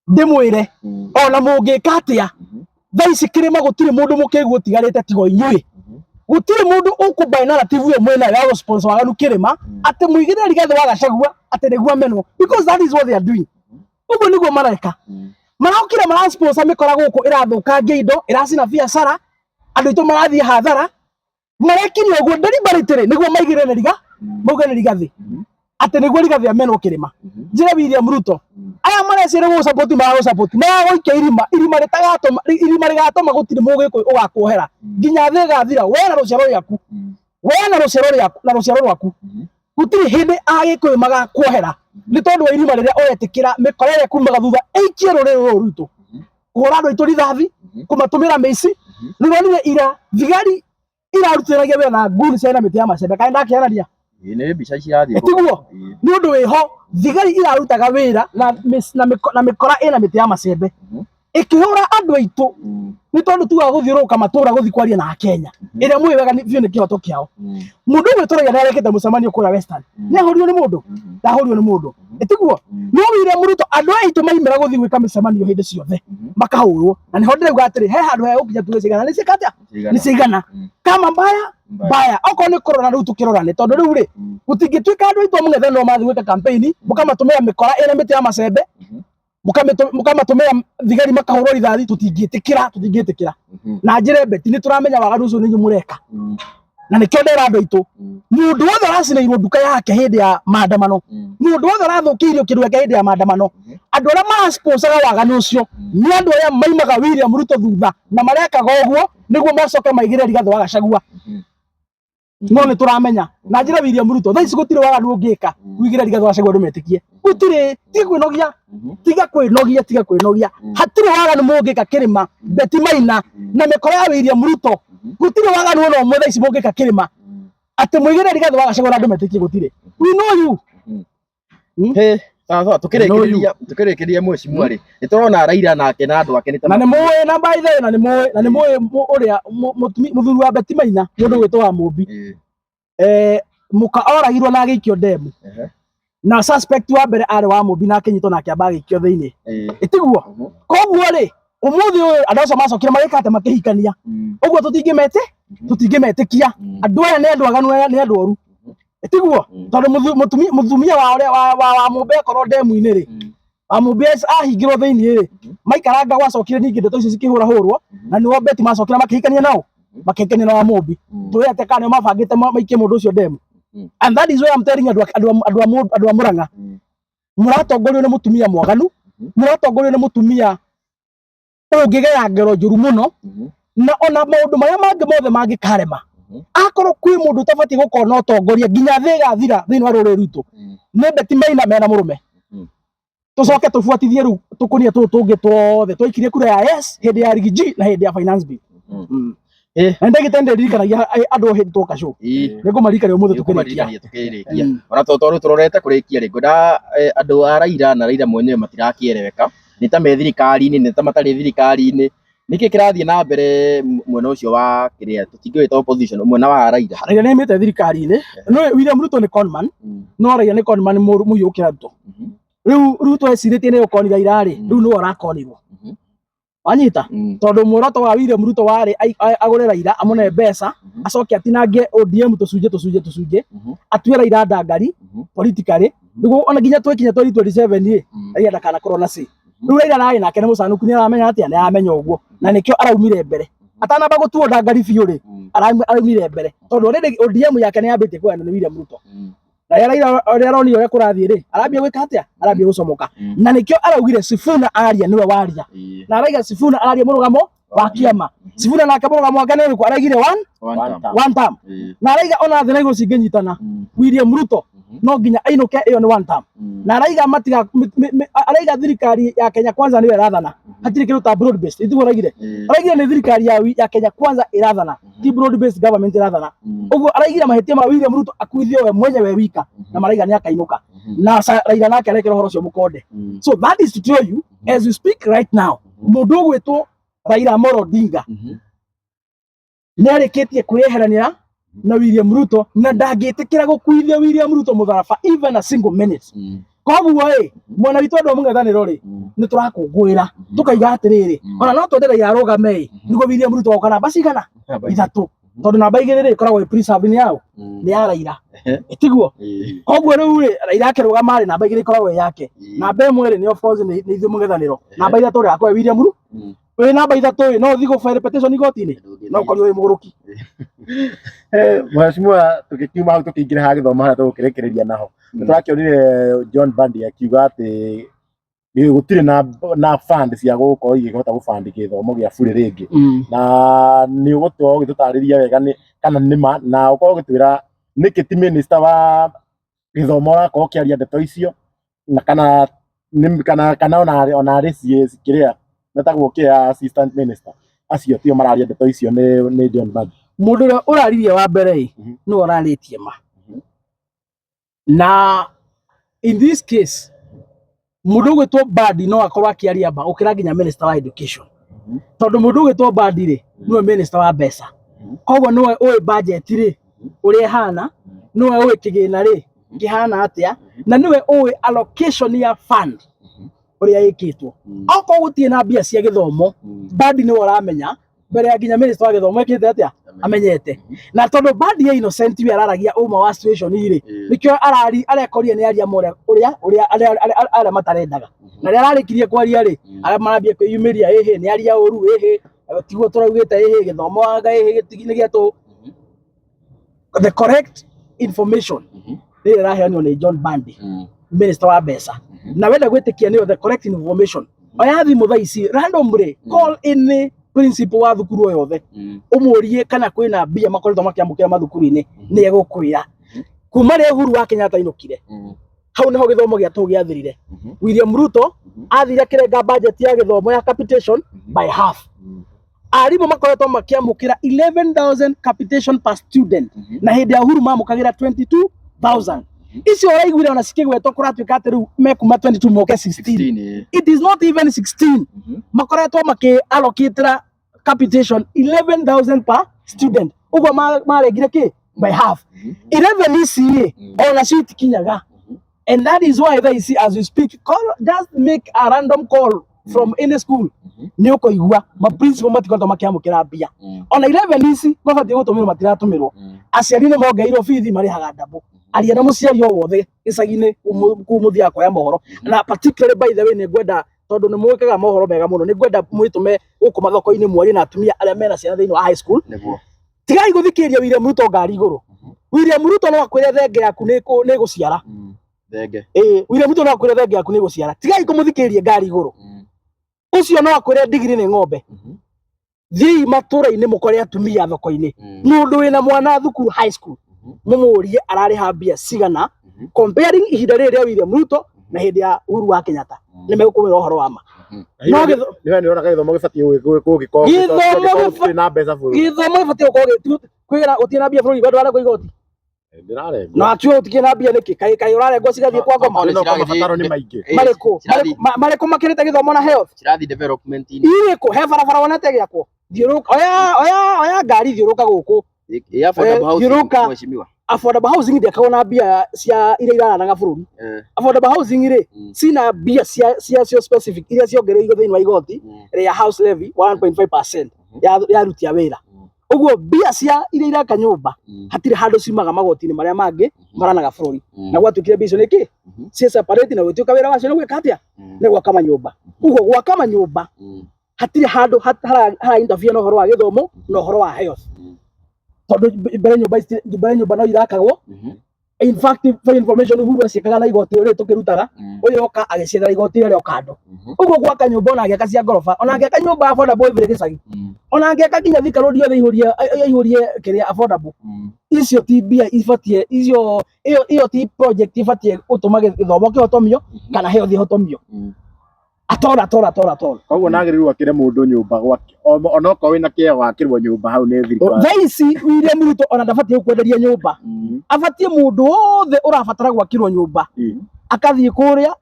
Ndĩmwĩre ona mũngĩka atĩa, thaa ici kĩrĩma gũtirĩ mũndũ mũkĩgu ũtigarĩte tiga inyuĩ. Gũtirĩ mũndũ ũkũmbaĩ narrative ĩyo mwĩnayo ya gũ-sponsor waganu kĩrĩma atĩ mũigĩrĩre Rigathĩ wa Gachagua atĩ nĩguo amenwo, because that is what they are doing. Ũguo nĩguo mareka. Marokire marasponsor mĩkora gũkũ ĩrathũkangia indo, ĩracina biacara, andũ aitũ marathiĩ hathara, marekire ũguo deliberately nĩguo maigĩrĩre nĩ Riga, mauge nĩ Rigathĩ, atĩ nĩguo Rigathĩ amenwo kĩrĩma. Njĩre William Ruto, aya mareciria gũgũsupport maragũsupport, maragũikia irima, irima rĩtagatũma, irima rĩgatũma gũtirĩ mũgĩkũyũ ũgakuohera nginya thĩ ĩgathira, we na rũciaro rĩaku, we na rũciaro rĩaku, na rũciaro rwaku. Gũtirĩ hĩndĩ agĩkũyũ magakuohera nĩ tondũ wa irima rĩrĩa ũretĩkĩra mĩkora ĩrĩa kumaga thutha ĩikie rũrĩrĩ rũrũ rwitũ, kũhũra andũ aitũ rithathi, kũmatũmĩra mĩici. Nĩ ũronire ira thigari irarutithanagia wĩra na nguni ciarĩ na mĩtĩ ya macembe, kana ndakĩarania? Ĩĩ, nĩ mbica cirathiĩ. Tiguo? Nĩ ũndũ wĩho, thigari irarutaga wĩra na na mĩkora ĩna mĩtĩ ya macembe ĩkĩhũra andũ aitũ nĩ tondũ tugaga gũthiũrũrũka matũra gũthiĩ kwaria na Akenya ĩrĩa mũĩ wega biũ nĩ kĩhoto kĩao. Mũndũ ũmwe tũrauga nĩ arekĩte mũcemanio kũrĩa Western, nĩ ahũrirwo nĩ mũndũ? Ndahũrirwo nĩ mũndũ, ĩtiguo? No William Ruto, andũ aya aitũ maimĩra gũthiĩ gwĩka mĩcemanio hĩndĩ ciothe makahũrwo, na nĩho ndĩrauga atĩrĩ, he handũ hegũkinya tuge cigana nĩ ciĩka atĩa, nĩ ciigana kama mbaya mbaya, okorwo nĩ kũrora rĩu tũkĩrorane, tondũ rĩu rĩ gũtingĩtuĩka andũ aitũ a mũng'ethanĩro mathiĩ gwĩka campaign mũkamatũmĩra mĩkora ĩna mĩtĩ ya macembe, mũkamatũmĩra thigari makahũrwo rithathi. Tũtingĩtĩkĩra, tũtingĩtĩkĩra. Na njĩra Beti, nĩ tũramenya waganu ũcio nĩ inyuĩ mũreka, na nĩkĩo ndera andũ aitũ, mũndũ wothe ũracinĩirwo nduka yake hĩndĩ ya maandamano, mũndũ wothe ũrathũkĩirio kĩndũ gĩake hĩndĩ ya maandamano, andũ arĩa marasponsaga waganu ũcio nĩ andũ arĩa maimaga William Ruto thutha, na marekaga ũguo nĩguo macoke maigĩrĩre Rigathĩ wa Gachagua. No nĩ tũramenya na njĩra William Ruto, thaa ici gũtirĩ waganu ũngĩka wigĩre Rigathĩ wa Gachagua andũ metĩkie. Gũtirĩ, tiga kwĩnogia, tiga kwĩnogia, tiga kwĩnogia. Hatirĩ waganu mũngĩka kĩrĩma, Beti Maina na mĩkora ya William Ruto, gũtirĩ waganu ona ũmwe thaa ici mũngĩka kĩrĩma atĩ mũigĩre Rigathĩ wa Gachagua na andũ metĩkie. Gũtirĩ. We know you. He, sawa sawa, tukĩrĩkĩrĩria, tukĩrĩkĩrĩria, mheshimiwa rĩ, nĩ tũrona Raila nake na andũ ake nĩ ta Na nĩ mũĩ, na by the way, na nĩ mũĩ, na nĩ mũĩ ũrĩa mũthuri wa Beti Maina, mũndũ gwĩtwo wa Mũmbi, mũka oragirwo na agĩikio ndemu, na suspect wa mbere arĩ wa Mũmbi, na akĩnyitwo na akĩamba agĩikio thĩinĩ. Ĩtiguo? Koguo rĩ, ũmũthĩ ũyũ andũ acio macokire magĩka atĩ makĩhikania. Ũguo tũtingĩmetĩ tũtingĩmetĩkia. Andũ aya nĩ andũ aganu, aya nĩ andũ oru. Ĩtiguo? Tondũ mũtumia wa ũrĩa wa Mũmbi akorwo ndemu-inĩ rĩ, wa Mũmbi ahingĩrwo thĩinĩ rĩ, maikaranga gwacokire ningĩ ndeto icio cikĩhũrahũrwo, na nĩo Beti macokire makĩhikania nao, makĩhikania na wa Mũmbi. Tũĩ atĩ kana nĩo mabangĩte maikie mũndũ ũcio ndemu. And that is why I'm telling andũ andũ a Murang'a, mũratongorio nĩ mũtumia mwaganu, mũratongorio nĩ mũtumia ũngĩgera ngero njũru mũno, na ona maũndũ marĩa mangĩ mothe mangĩkarema, akorwo kwĩ mũndũ ũtabatiĩ gũkorwo na ũtongoria nginya thĩ ĩgathira thĩinĩ wa rũrĩrĩ rwitũ, nĩ Beti Maina mena mũrũme. Tũcoke tũbuatithie rĩu tũkũnia tũtũ tũngĩ tuothe twaikirie kura ya yes hĩndĩ ya Riggy G na hĩndĩ ya finance bill. Na ndagĩte ndĩririkanagia andũ hĩndĩ twoka show, nĩngũmaririkania ũmũthĩ tũkĩrĩkia. Nĩũkũmaririkania tũkĩrĩkia. Ona to tondũ tũrorete kũrĩkia rĩ, ngwenda andũ a Raila na Raila mwenyewe matirakĩereweka, nĩ ta me thirikari-inĩ, nĩ ta matarĩ thirikari-inĩ. Nĩkĩ kĩrathiĩ na mbere mwena ũcio wa kĩrĩa tũtingĩwĩta opposition, mwena wa Raila? Raila nĩ aimĩte thirikari-inĩ. No William Ruto nĩ conman, no Raila nĩ conman mũru mũhiũ gũkĩra Ruto. Rĩu Ruto ecirĩtie nĩ gũkoni Raila rĩ, rĩu nĩwe ũrakonirwo. Wanyita? Tondũ muoroto wa William Ruto warĩ agũre Raila, amũne mbeca, acoke atinangie ODM tũcunjĩ tũcunjĩ tũcunjĩ, atue Raila ndangari politically, nĩguo ona nginya twĩkinya 2027 rĩ, Raila ndakanakorwo na say. Rĩu Raila narĩ nake nĩ mũcanũku, nĩ aramenya atĩa, nĩ aramenya ũguo, na nĩkĩo araumire mbere atanamba gũtuo ndangari biũ rĩ, araumire mbere tondũ already ODM yake nĩ yambĩtie kũgayanio nĩ William Ruto. Na rĩrĩa Raila ũrĩa aronire ũrĩa kũrathiĩ rĩ, arambia gwĩka atĩa, arambia gũcomoka, na nĩkĩo araugire Sifuna aria nĩwe waria, na araiga Sifuna araria mũrũgamo wa kĩama. Sifuna nake mũrũgamo wake nĩ ũrĩkũ? Araigire one One term. One term. Na araiga ona thĩ na igũrũ cingĩnyitana, William Ruto no nginya ainũke, ĩyo nĩ one term. Na araiga matiga araiga thirikari ya Kenya Kwanza nĩyo ĩrathana, hatirĩ kĩndũ ta broad based. Itiguo araigire? Araigire nĩ thirikari ya Kenya Kwanza ĩrathana, ti broad based government ĩrathana. Ũguo araigire mahĩtia ma William Ruto akuithio we mwenyewe wika, na maraiga nĩ akainũka, na Raila nake arekĩra ũhoro ũcio mũkonde. So that is to tell you, as we speak right now, mũndũ ũgwĩtwo Raila Amolo Odinga nĩ arĩkĩtie kwĩyeherania Na William Ruto na ndangĩtĩkĩra gũkuithia William Ruto mũtharaba even a single minute. Koguo ĩ, mwena witũ andũ a mũng'ethanĩro rĩ, nĩ tũrakũngũĩra tũkaiga atĩrĩrĩ, ona no twende Raila arũgame ĩ, nĩguo William Ruto agoka namba cigana? Ithatũ, tondũ namba 2 rĩ, ĩkoragwo ĩ preserved nĩ yaũ? Nĩ ya Raila, ĩtiguo? Koguo rĩu rĩ, Raila akĩrũgama rĩ, namba 2 ĩkoragwo ĩ yake, namba 1 rĩ, nĩ of course nĩ ithuĩ mũng'ethanĩro, namba 3 rĩ, akorwo William Ruto wĩ namba 3 ĩ, no ũthiĩ gũ petition igoti-inĩ, no ũkorirwo wĩ mũgũrũki. Mheshimiwa, tũgĩkiuma hau tũkĩingĩra ha gĩthomo harĩa tũgũkĩrĩkĩrĩria naho, nĩ tũrakĩonire John Mbadi akiuga atĩ gũtirĩ na fund cia gũkorwo igĩhota gũbandi gĩthomo gĩa bure rĩngĩ, na nĩ ũgũkorwo ũgĩtũtarĩria wega nĩ kana nĩ ma, na ũkorwo ũgĩtwĩra nĩkĩ ti minister wa gĩthomo ũrakorwo ũkĩaria ndeto icio, na kana nĩ kana ona arĩ CS kĩrĩa metagwo kĩa assistant minister acio tio mararia ndeto icio, nĩ John Mbadi. Mũndũ ũrĩa ũraririe wa mbere ĩ, nĩwe ũrarĩtie ma. Na in this case mũndũ ũgwĩtwo Mbadi no akorwo akĩaria ma gũkĩra nginya minister wa education, tondũ mũndũ ũgwĩtwo Mbadi rĩ, nĩwe minister wa mbeca, koguo nĩwe ũĩ budget rĩ ũrĩa ĩhana, nĩwe ũĩ kĩgĩna rĩ kĩhana atĩa, na nĩwe ũĩ allocation ya fund ũrĩa ĩkĩtwo. Okorwo gũtirĩ na mbia cia gĩthomo, Mbadi nĩwe ũramenya mbere ya nginya minister wa gĩthomo ĩkĩte atĩa amenyete. Na tondũ Mbadi ye innocent, we araragia ũma wa situation rĩ, nĩkĩo arari arekoria nĩ aria ũrĩa ũrĩa ũrĩa arĩa matarendaga. Na rĩrĩa ararĩkirie kwaria rĩ, arĩa marambia kwĩyumĩria, ĩhĩ nĩ aria ũru, ĩhĩ tiguo tũraugĩte, ĩhĩ gĩthomo anga ĩhĩ nĩ gĩa tũhũ. The correct information nĩ ĩrĩa ĩraheanwo nĩ John Mbadi, minister wa mbeca, na wenda gwĩtĩkia nĩyo the correct information, oya thimũ thaa ici randomly, call any principal wa thukuru o yothe, ũmũrie kana kwĩna mbia makoretwo makĩamũkĩra mathukuru-inĩ, nĩ egũkwĩra kuma rĩrĩa Uhuru wa Kenyatta ainũkire, hau niho gĩthomo gĩa tũhũ gĩathirire. William Ruto athire akĩrenga budget ya gĩthomo ya capitation by half. Arimũ makoretwo makĩamũkĩra 11,000 capitation per student, na hĩndĩ ya Uhuru mamũkagĩra 22,000. Icio ũraiguire ona cikĩgwetwo, kũratuĩka atĩ rĩu mekuma 22 moke 16. It is not even 16. Makoretwo makĩ allocatĩra capitation 11,000 per student, ũguo marengire kĩ by half. 11 ici rĩ, ona cio itikinyaga, and that is why thaa ici as we speak, call, just make a random call from any school, nĩ ũkũigua ma principal matikoretwo makĩamũkĩra mbia. Ona 11 ici mabatiĩ gũtũmĩrwo matiratũmĩrwo. Aciari nĩ mongereirwo bithi, marĩhaga double. Aria na mũciari o wothe gĩcagi-inĩ kũu mũthiaga kuoya mohoro, na particularly, by the way, nĩ ngwenda, tondũ nĩ mwĩkaga mohoro mega mũno, nĩ ngwenda mwĩtũme gũkũ mathoko-inĩ mwarie na atumia arĩa mena ciana thĩinĩ wa high school. Tigai gũthikĩrĩria William Ruto ngari igũrũ. William Ruto no akwĩre thenge yaku nĩ ĩgũciara. Thenge. Ĩĩ, William Ruto no akwĩre thenge yaku nĩ ĩgũciara. Tigai kũmũthikĩrĩria ngari igũrũ. Ũcio no akwĩre ndigiri nĩ ng'ombe. Thiĩi matũra-inĩ mũkore atumia thoko-inĩ, mũndũ wĩna mwana thukuru high school, mũmũrie ararĩha mbia cigana comparing ihinda rĩrĩ rĩa William Ruto na hĩndĩ ya Uhuru wa Kenyatta, nĩ megũkũmwĩra ũhoro wa ma. No Nĩ nĩ ũrona gĩthomo gĩbatiĩ gũgĩkorwo Gĩthomo gũtirĩ na mbeca bũrũri. Gĩthomo gĩbatiĩ gũkorwo kwĩra gũtirĩ na mbia bũrũri, andũ arengwo igoti. Ndĩrarengwo. Na akiuga gũtikĩrĩ na mbia nĩkĩ? Kaĩ ũrarengwo cigathiĩ kwa ngoma? Okorwo No kwa mabataro nĩ maingĩ. Marĩkũ? Marĩkũ makĩrĩte gĩthomo na health? Cirathi development-inĩ. Irĩkũ? He barabara wonete gĩakwo? Thiũrũrũka, oya ngari, thiũrũrũka gũkũ. Ĩ affordable housing, thiũrũrũka. Mheshimiwa. Affordable housing ndĩakagwo na mbia cia iria iraranaga bũrũri. Affordable housing rĩ, cina mbia cia cio specific iria ciongereirwo thĩinĩ wa igoti rĩa house levy 1.5% ya aruti a wĩra. Ũguo mbia cia iria iraka nyũmba hatirĩ handũ ciumaga magoti-inĩ marĩa mangĩ maranaga bũrũri. Na gwatuĩkire mbia icio nĩ kĩ? Ciĩ separate, na gwĩtuĩka wĩra wacio nĩ gwĩka atĩa? Nĩ gwaka manyũmba. Ũguo gwaka manyũmba hatirĩ handũ hara interfere na ũhoro wa gĩthomo na ũhoro wa health, tondũ mbere nyũmba mbere nyũmba no irakagwo. In fact, for information, Uhuru aciĩkaga na igoti rĩrĩ tũkĩrutaga, ũyũ oka agĩciethera igoti rĩrĩa kando. Ũguo gwaka nyũmba, ona angĩaka cia ngoroba, ona angĩaka nyũmba affordable every gĩcagi, ona angĩaka nginya Thika Road yothe aihũrie kĩrĩa affordable, icio ti mbia ibatiĩ icio, ĩyo ti project ibatiĩ gũtũma gĩthomo kĩhotomio kana health ĩhotomio at all, at all, at all, at all. Koguo nagĩrĩirwo akĩre mũndũ nyũmba gwake onokorwo wĩna kĩeo wakĩrwo nyũmba hau nĩ thirikari. Thaa ici William Ruto ona ndabatiĩ gũkwenderia nyũmba. Abatiĩ mũndũ wothe ũrabatara gwakĩrwo nyũmba akathiĩ kũrĩa,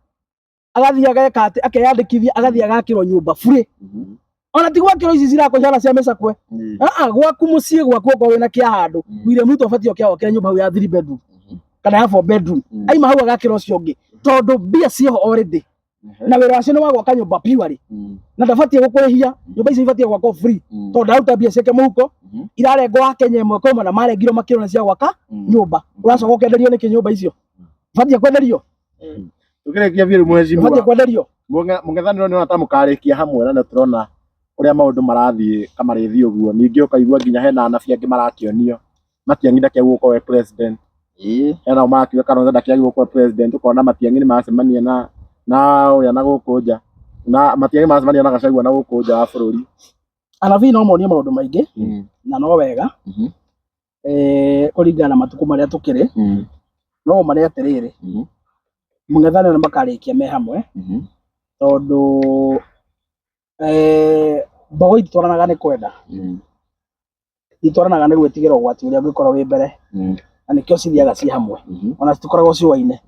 agathiĩ ageka atĩ akeyandĩkithia, agathiĩ agakĩrwo nyũmba bure. Ona ti gwakĩrwo ici cirakũhana cia mĩcakwe. Ah, gwaku mũciĩ gwaku okorwo wĩna kĩa handũ, William Ruto abatiĩ oke awakĩre nyũmba hau ya 3 bedroom kana ya 4 bedroom. Aima hau agakĩra ũcio ũngĩ tondũ mbia ciĩho already na wĩra wacio nĩ wa gwaka nyũmba purely na ndabatiĩ gũkũrĩhia. Nyũmba icio ibatiĩ gwakwo free tondũ ndaruta mbia ciake mũhuko, irarengwo wa Kenya ĩmwe kwa ĩmwe na marengirwo makĩrwo nĩ cia gwaka nyũmba. Ũracoka ũkenderio nĩkĩ nyũmba icio? Batiĩ kwenderio. Tũkĩrĩkia biũ mheshimiwa. Batiĩ kwenderio. Mũng'ethanĩro nĩ ta mũkarĩkia hamwe na nĩ tũrona ũrĩa maũndũ marathiĩ kamarĩthiĩ ũguo. Ningĩ ũkaigua nginya hena anabii angĩ marakĩonio Matiang'i ndakĩagwo gũkorwo e president, hena o marakiuga Kalonzo ndakĩagwo gũkorwo e president. Ũkona Matiang'i nĩ maracemania na ũrĩa na gũkũ nja, na Matiang'i maracemania na Gachagua na gũkũ nja wa bũrũri. Anabii no monie maũndũ maingĩ na no wega kũringana na matukũ marĩa tũkĩrĩ, no marĩa atĩrĩrĩ, mũng'ethanĩro nĩ makarĩkia me hamwe tondũ mbogo ititwaranaga nĩ kwenda, itwaranaga nĩ gwĩtigĩra ũgwati ũrĩa ũngĩkorwo wĩ mbere, na nĩkĩo cithiaga ciĩ hamwe ona citikoragwo ciũaine.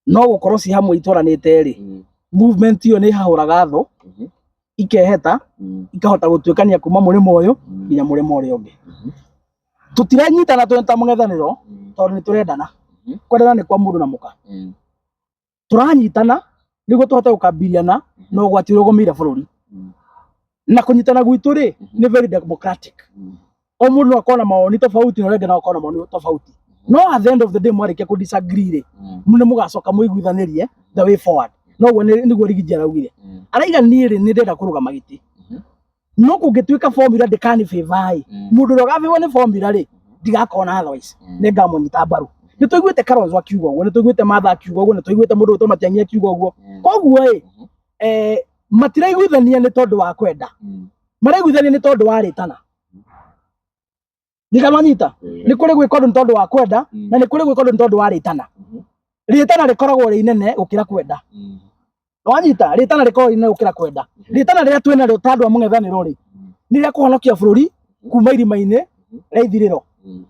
No gũkorwo ciĩ hamwe itwaranĩte rĩ, movement ĩyo nĩ ĩhahũraga thũ, ikeheta, ikahota gũtuĩkania kuma mũrĩmo ũyũ nginya mũrĩmo ũrĩa ũngĩ. Tũtiranyitana twĩ ta mũng'ethanĩro tondũ nĩ tũrendana. Kwendana nĩ kwa mũndũ na mũka. Tũranyitana nĩguo tũhote gũkabiliana na ũgwati ũrĩa ũgũmĩire bũrũri. Na kũnyitana gwitũ rĩ, nĩ very democratic. O mũndũ no akorwo na mawoni tofauti na ũrĩa ũngĩ no akorwo na mawoni tofauti, no at the end of the day mwarĩkia kũ disagree rĩ, nĩ mũgacoka mũiguithanĩrie the way forward. Noguo nĩguo Rigiji araugire. Araiga niĩ rĩ, nĩ ndĩrenda kũrũgama gĩtĩ, no kũngĩtuĩka formula ndĩkani favor ĩ, mũndũ ũrĩa ũgabĩrwo nĩ formula rĩ, ndigakorwo na otherwise nĩ ngamũnyita mbaru. Nĩ tũiguĩte Kalonzo akiuga ũguo, nĩ tũiguĩte Martha akiuga ũguo, nĩ tũiguĩte mũndũ ũgwĩtwo Matiang'i akiuga ũguo. Koguo ĩ, matiraiguithania nĩ tondũ wa kwenda, maraiguithania nĩ tondũ wa rĩtana. Ndikamanyita nĩ kũrĩ gwĩka ũndũ nĩ tondũ wa kwenda na nĩ kũrĩ gwĩka ũndũ nĩ tondũ wa rĩtana. Rĩtana rĩkoragwo rĩ inene gũkĩra kwenda. Wanyita? Rĩtana rĩkoragwo rĩ inene gũkĩra kwenda. Rĩtana rĩrĩa twĩ narĩo ta andũ a mũng'ethanĩro rĩ, nĩ rĩa kũhonokia bũrũri kuma irima-inĩ rĩa ithirĩro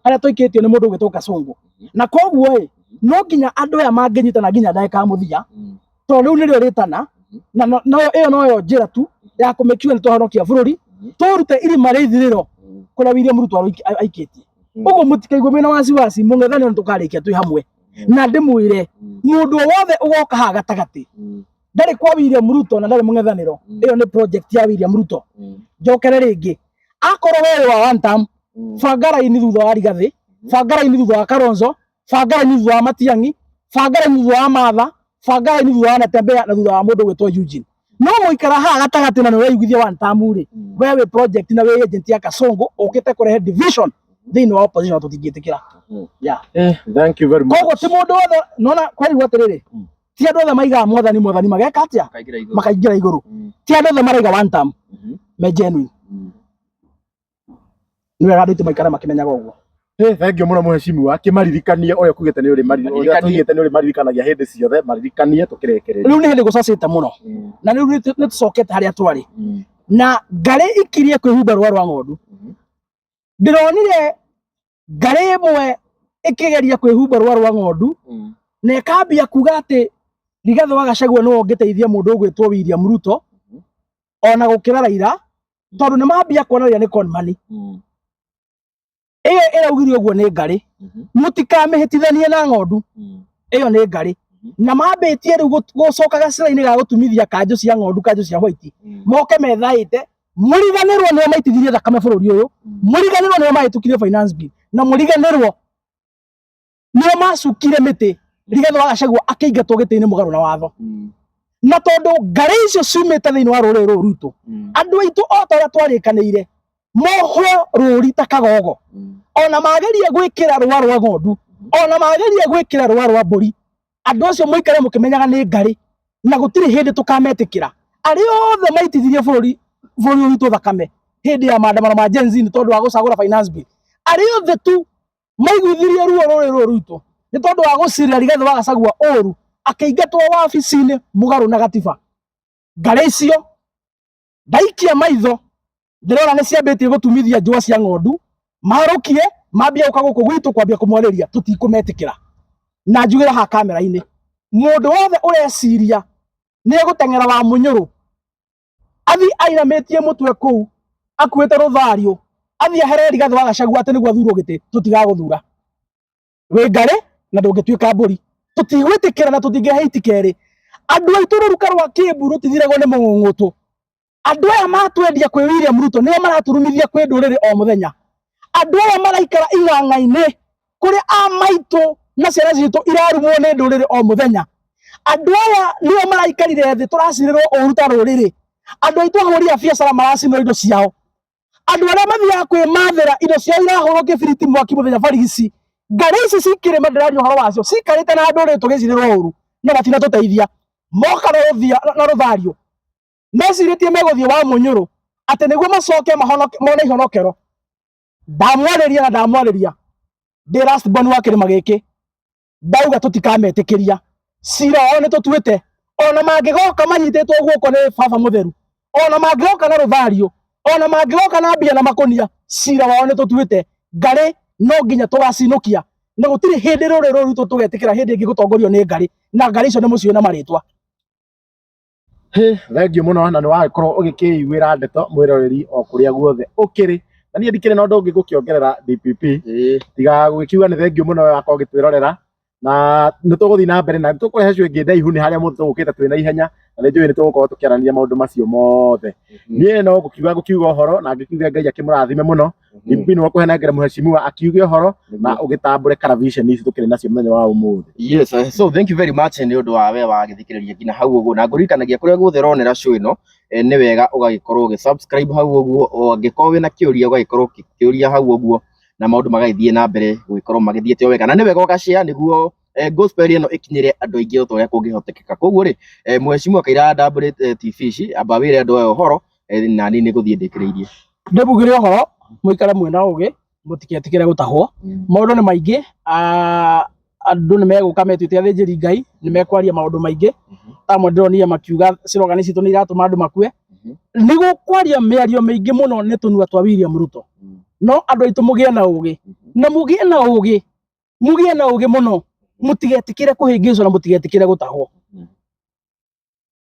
harĩa tũikĩtio nĩ mũndũ ũgwĩtwo Kasongo. Na koguo ĩ, no nginya andũ aya mangĩnyitana nginya ndagĩka ya mũthia, tondũ rĩu nĩrĩo rĩtana na ĩyo noyo njĩra tu ya kũmake sure nĩ twahonokia bũrũri, tũrute irima rĩa ithirĩro kũrĩa William Ruto aikĩtie. Ũguo mũtikaigwe mwĩna wasiwasi, mũng'ethanĩro nĩ tũkarĩkia twĩ hamwe. Na ndĩmwĩre, mũndũ o wothe ũgoka haha gatagatĩ ndarĩ kwa William Ruto na ndarĩ mũng'ethanĩro. Ĩyo nĩ project ya William Ruto. Njokere rĩngĩ, akorwo we wĩ wa one term, banga raini thutha wa Rigathĩ, banga raini thutha wa Kalonzo, banga raini thutha wa Matiang'i, banga raini thutha wa Martha, banga raini thutha wa Natembeya na thutha wa mũndũ ũgwĩtwo Eugene. No mũikara haha gatagatĩ na nĩ ũreiguithia one term rĩ, we wĩ project na wĩ agent ya Kasongo ũkĩte kũrehe division thĩinĩ wa opposition, na tũtingĩtĩkĩra. Yeah. Thank you very much. Koguo ti mũndũ wothe nona kwaigua atĩrĩrĩ, ti andũ othe maigaga "Mwathani, Mwathani" mageka atĩa? Makaingĩra igũrũ. Ti andũ othe maraiga one term me genuine. Nĩ wega andũ aitũ maikare makĩmenyaga ũguo. Hey, thank you mũno mheshimiwa. Kĩmaririkanie ũrĩa kugĩte nĩ ũrĩ ũrĩa Maririkanie. tugĩte nĩ ũrĩ maririkanagia hĩndĩ ciothe. Maririkanie tũkĩrĩkĩrĩria. Rĩu nĩ hĩndĩ gũcacĩte mũno na rĩu nĩ tũcokete harĩa twarĩ na ngarĩ ikirie kwĩhumba rũa rwa ng'ondu. Ndĩronire ngarĩ ĩmwe ĩkĩgeria kwĩhumba rũa rwa ng'ondu na ĩkambia kuga atĩ Rigathĩ wa Gachagua nĩwe ũngĩteithia mũndũ ũgwĩtwo William Ruto ona gũkĩra Raila, tondũ nĩ mambia kuona Raila nĩ con man. Ĩyo ĩraugire ũguo nĩ ngarĩ. Mũtikamĩhĩtithanie na ng'ondu. Ĩyo nĩ ngarĩ na mambĩtie rĩu gũcoka gacĩra-inĩ ga gũtumithia kanjũ cia ng'ondu, kanjũ cia white, moke methaĩte. Mũriganĩrwo nĩo maitithirie thakame bũrũri ũyũ, mũriganĩrwo nĩo mahĩtũkirie finance bill, na mũriganĩrwo nĩo macukire mĩtĩ Rigathĩ wa Gachagua akĩingatwo gĩtĩ-inĩ mũgarũ na watho. Na tondũ ngarĩ icio ciumĩte thĩinĩ wa rũrĩrĩ rũrũ rwitũ, andũ aitũ o ta ũrĩa twarĩkanĩire mohwo rũri ta kagogo, ona magerie gwĩkĩra rũa rwa ng'ondu, ona magerie gwĩkĩra rũa rwa mbũri, andũ acio mũikare mũkĩmenyaga nĩ ngarĩ na gũtirĩ hĩndĩ tũkametĩkĩra. Arĩa othe maitithirie bũrũri ũyũ witũ thakame hĩndĩ ya maandamano ma Gen Z nĩ tondũ wa gũcagũra finance bill, arĩa othe tu maiguithirie ruo rũrĩ rũrũ rwitũ nĩ tondũ wa gũcirĩra Rigathĩ wa Gachagua ũru akĩingatwo wabici-inĩ mũgarũ na gatiba, ngarĩ icio ndaikia maitho ndĩrona nĩ ciambĩtie gũtumithia njũa cia ng'ondu, marũkie mambia gũka gũkũ gwitũ kwambia kũmwarĩria. Tũtikũmetĩkĩra. Na njugĩra haha kamera-inĩ, mũndũ wothe ũreciria nĩ egũteng'era wa mũnyũrũ. Athi ainamĩtie mũtwe kũu akuĩte rũthario, athi ahere Rigathĩ wa Gachagua atĩ nĩguo athurwo gĩtĩ, tũtigagũthura. Wĩ ngarĩ na ndũngĩtuĩka mbũri. Tũtigwĩtĩkĩra na tũtingĩhe hiti kerĩ. Andũ aitũ rũruka rwa Kĩmbu rũtithiragwo nĩ mũng'ũng'ũtũ. Andũ aya matwendia kwĩ William Ruto nĩo maraturumithia kwĩ ndũrĩrĩ o mũthenya. Andũ aya maraikara ing'ang'a-inĩ kũrĩa a maitũ na ciana citũ irarumwo nĩ ndũrĩrĩ o mũthenya. Andũ aya nĩo maraikarire thĩ tũracirĩrwo ũru ta rũrĩrĩ. Andũ aitũ ahũri a biacara maracinwo indo ciao. Andũ arĩa mathiaga kwĩmathĩra indo ciao irahũrwo kĩbiriti mwaki mũthenya barigici. Ngarĩ ici cikĩrĩma ndĩraria ũhoro wacio cikarĩte na ndũrĩrĩ tũgĩcirĩrwo ũru na matinatũteithia. Moka na rũthario mecirĩtie megũthiĩ wa mũnyũrũ atĩ nĩguo macoke mahonoke mone ihonokero. Ndamwarĩria na ndamwarĩria ndĩ last born wa kĩrĩma gĩkĩ, ndauga tũtikametĩkĩria. Cira wao nĩ tũtuĩte, ona mangĩgoka manyitĩtwo guoko nĩ baba mũtheru, ona mangĩgoka na rũthario, ona mangĩgoka na mbia na makũnia, cira wao nĩ tũtuĩte. Ngarĩ no nginya tũgacinũkia, na gũtirĩ hĩndĩ rũrĩrĩ rũrũ rwitũ tũgetĩkĩra hĩndĩ ĩngĩ gũtongorio nĩ ngarĩ, na ngarĩ icio nĩ mũciĩ na marĩtwa. Hĩ, thengiũ mũno na nĩ wagĩkorwo ũgĩkĩiguĩra ndeto mwĩroreri o kũrĩa guothe ũkĩrĩ. Na niĩ ndikĩrĩ na ũndũ ũngĩ ngũkĩongerera DPP tiga gũgĩkiuga nĩ thengiũ mũno we wakorwo ũgĩtwĩrorera, na nĩ tũgũthiĩ na mbere na nĩ tũkũrehe show ĩngĩ ndaihu nĩ harĩa mũndũ tũgũkĩte twĩna ihenya, na nĩ njũĩ nĩ tũgũkorwo tũkĩaranĩria maũndũ macio mothe. Niĩ no ngũkiuga ngũkiuga ũhoro na ngĩkiuge Ngai akĩmũrathime mũno. DPP nĩwe ũkũhenengera mheshimiwa akiuge ũhoro na ũgĩtambũre karaviceni ici tũkĩrĩ nacio mũthenya wa ũmũthĩ. Yes, so thank you very much nĩ ũndũ wa we wagĩthikĩrĩria nginya hau ũguo, na ngũririkanagia kũrĩa guothe ũronera show ĩno, nĩ wega ũgagĩkorwo ũgĩ subscribe hau ũguo, o angĩkorwo wĩna kĩũria ũgagĩkorwo ũkĩũria hau ũguo, na maũndũ magagĩthiĩ na mbere gũgĩkorwo magĩthiĩte o wega, na nĩ wega ũga share nĩguo gospel ĩno ĩkinyĩre andũ aingĩ o ta ũrĩa kũngĩhotekeka. Koguo rĩ, mheshimiwa Kaira ndambũrĩte TV ici, amba wĩre andũ aya ũhoro, na niĩ nĩ gũthiĩ ndĩkĩrĩirie. Ndĩmugĩre ũhoro mũikare mwĩna ũgĩ, mũtigetĩkĩre gũtahwo. Maũndũ nĩ maingĩ, andũ nĩ megũka metuĩte athĩnjĩri Ngai, nĩ mekwaria maũndũ maingĩ. Amwe ndĩronire makiuga slogan citũ nĩ iratũma andũ makue. Nĩ gũkwaria mĩario mĩingĩ mũno nĩ tũnua twa William Ruto. No andũ aitũ mũgĩe na ũgĩ, na mũgĩe na ũgĩ, mũgĩe na ũgĩ mũno, mũtigetĩkĩre kũhĩngĩcwo na mũtigetĩkĩre gũtahwo.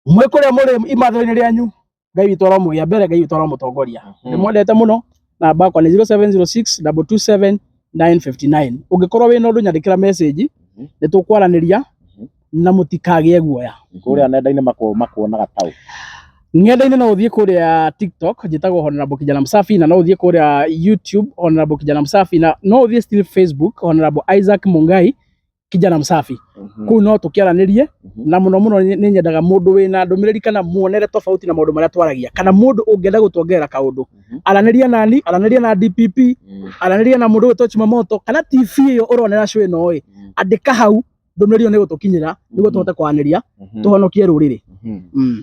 Mwĩ kũrĩa mũrĩ imathĩro-inĩ rĩanyu, Ngai witũ aromũgĩa mbere, Ngai witũ aromũtongoria. Ndĩmwendete mũno, namba yakwa nĩ 0706 227 959. Ũngĩkorwo wĩna ũndũ nyandĩkĩra message, nĩ tũkwaranĩria na mũtikagĩe guoya. Kũrĩa nenda-inĩ makuonaga taũ. Ng'enda-inĩ no ũthiĩ kũrĩa TikTok njĩtagwo Honorable Kijana Msafi, na no ũthiĩ kũrĩa YouTube Honorable Kijana Msafi, na no ũthiĩ still Facebook Honorable Isaac Mungai Kijana Msafi. Kũu no tũkĩaranĩrie, na mũno mũno nĩ nyendaga mũndũ wĩna ndũmĩrĩri kana muonere tofauti na maũndũ marĩa twaragia, kana mũndũ ũngĩenda gũtuongerera kaũndũ, aranĩria nani, aranĩria na DPP, aranĩria na mũndũ ũgwĩtwo Chumamoto, kana TV ĩyo ũronera show ĩno ĩ, andĩka hau ndũmĩrĩri ĩyo nĩ ĩgũtũkinyĩra nĩguo tũhote kwaranĩria tũhonokie rũrĩrĩ.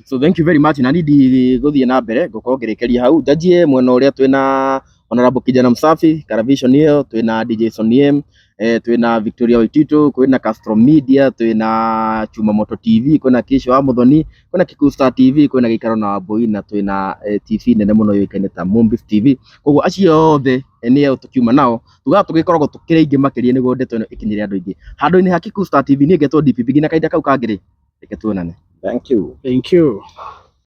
So thank you very much, na niĩ ndigũthiĩ na mbere ngũkorwo ngĩrĩkĩria hau njanjie mwena ũrĩa twĩna Honorable Kijana Msafi Karavision ĩyo, twĩna DJ Sonny M, twĩna Victoria Waititu, kwĩna Castro Media, twĩna Chuma Moto TV, kwĩna Kisho wa Muthoni, kwĩna Kikuyu Star TV, kwĩna Gĩikaro na Wambui, na twĩna TV nene mũno yũĩkaine ta Mombis TV. Koguo acio othe nĩo tũkiuma nao, tugaga tũgĩkoragwo tũkĩrĩ aingĩ makĩria nĩguo ndeto ĩno ĩkinyĩre andũ aingĩ. Handũ-inĩ ha Kikuyu Star TV niĩ ngetwo DPP nginya kahinda kau kangĩ rĩ, reke tuonane. Thank you. Thank you.